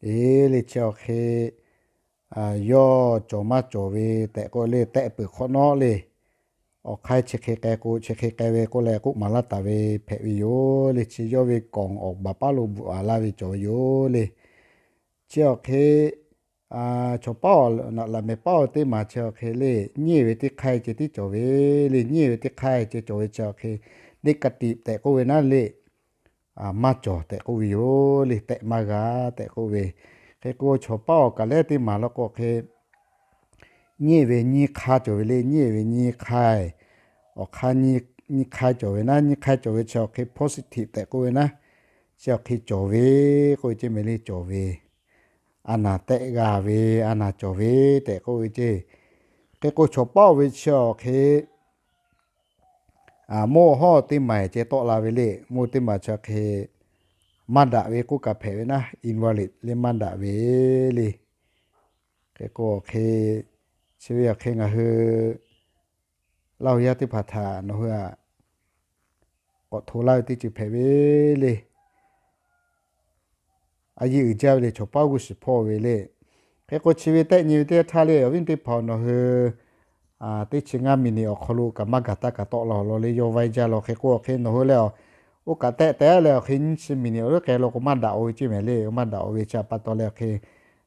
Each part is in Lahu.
Eˬ le, chi awˬ hk'e yawˇ cawˬ maˇ cawˬ ve tehꞈ k'oˆ le, tehˆ peuˬ hk'awꞈ nawˉ le. Awˬ hk'aˇ chi hk'e k'ai k'o, chi hk'e k'ai ve k'oˆ leh k'oˆ maˍ laˇ taˍ ve hpehꞈ ve yoˬ le. Chi yawˇ ve kawˍ awˬ baˬ paˉ lo bvuhꞈ a laˇ ve cawˬ ve yoˬ le. Chi awˬ hk'e chaw paˉ awˬ laꞈ mehˍ paˉ awˬ teˇ maˬ chi awˬ hk'e le, nyiˇ ve teˇ hk'aˇ ceh tiˉ cawˬ ve le. Nyiˇ ve teˇ hk'aˇ ceh cawˬ ve chi awˬ hk'e negative tehꞈ k'oˆ ve naˉ le, maˇ cawˬ tehꞈ k'oˆ ve yoˬ le. Tehˆ maˇ g'a tehꞈ k'oˆ ve. Hk'e k'o, chaw paˉ awˬ kaˬ lehˉ teˇ maˬ law k'o hk'e, nyiˇ ve nyiˇ hk'aˇ cawˬ ve le. Nyiˇ ve nyiˇ hk'aˇ, awˬ hk'aˇ nyiˇ hk'aˇ cawˬ ve naˉ, nyiˇ hk'aˇ cawˬ ve chi awˬ hk'e positive tehꞈ k'oˆ ve naˉ, chi awˬ hk'e cawˬ ve k'oˆ ve ceˇ mehˍ le. Cawˬ ve, a naˬ tehˆ g'a ve, a naˬ cawˬ ve tehꞈ k'oˆ ve ceˇ. Hk'e k'o, chaw paˉ oˬ ve chi awˬ hk'e mawˇ hawˉ teˇ maˬ ceh tawˆ la ve le. Mawˇ teˇ maˬ chi awˬ hk'e maˇ daꞈ ve k'oˆ kaꞈ hpehꞈ ve naˉ, invalid le, maˇ daꞈ ve le. Hk'e k'o, awˬ hk'e chi ve awˬ hk'e ngaˬ hui Laˇ huˍ yaˇ teˇ hpaˍ htaꞈ nawˬ hui k'awꞈ hto laˇ ve teˇ ceuˬ hpehꞈ ve le. A yiˇ uiˍ jaˇ ve le, chaw paˉ g'uˇ suhˍ hpawˇ ve le. Hk'e k'o, chi ve tehˆ nyi ve teˇ htaˇ le, awˬ viˉ teˇ hpaˍ nawˬ hui teˇ chi ngaˇ miˬ niꞈ awˬ hk'aw lo kaꞈ maˇ gaˬ taˇ kaꞈ tawˆ la awˬ lawn le, yawˇ vaiˇ jaˇ law. Hk'e k'o, awˬ hk'e nawˬ hui leh, oˇ kaꞈ tehˆ tehˆ leh awˬ hk'e nyiˇ chi miˬ niꞈ awˬ leuˉ k'ai law k'o maˇ daꞈ-o ve ceˇ mehˍ le. Maˇ daꞈ-o ve chi pa taw leh awˬ hk'e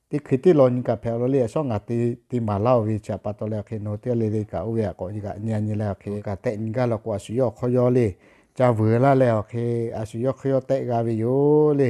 teˇ hkui teˇ lawn nyi kaꞈ hpehꞈ law le. A shawˉ ngaˬ te maˍ laˇ-o ve chi pa taw leh awˬ hk'e nawˬ hui teˇ g'aˇ le le kaꞈ oˇ ve aꞈ k'awꞈ nyi kaꞈ nyi a nyi leh awˬ hk'e kaꞈ tehˆ nyi gaˇ law k'o, a shu yawˇ awˬ hk'aw yawˇ le ca vuiˬ laˇ leh awˬ hk'e, a shu yawˇ hk'aw yawˇ tehˆ g'a ve yoˬ le.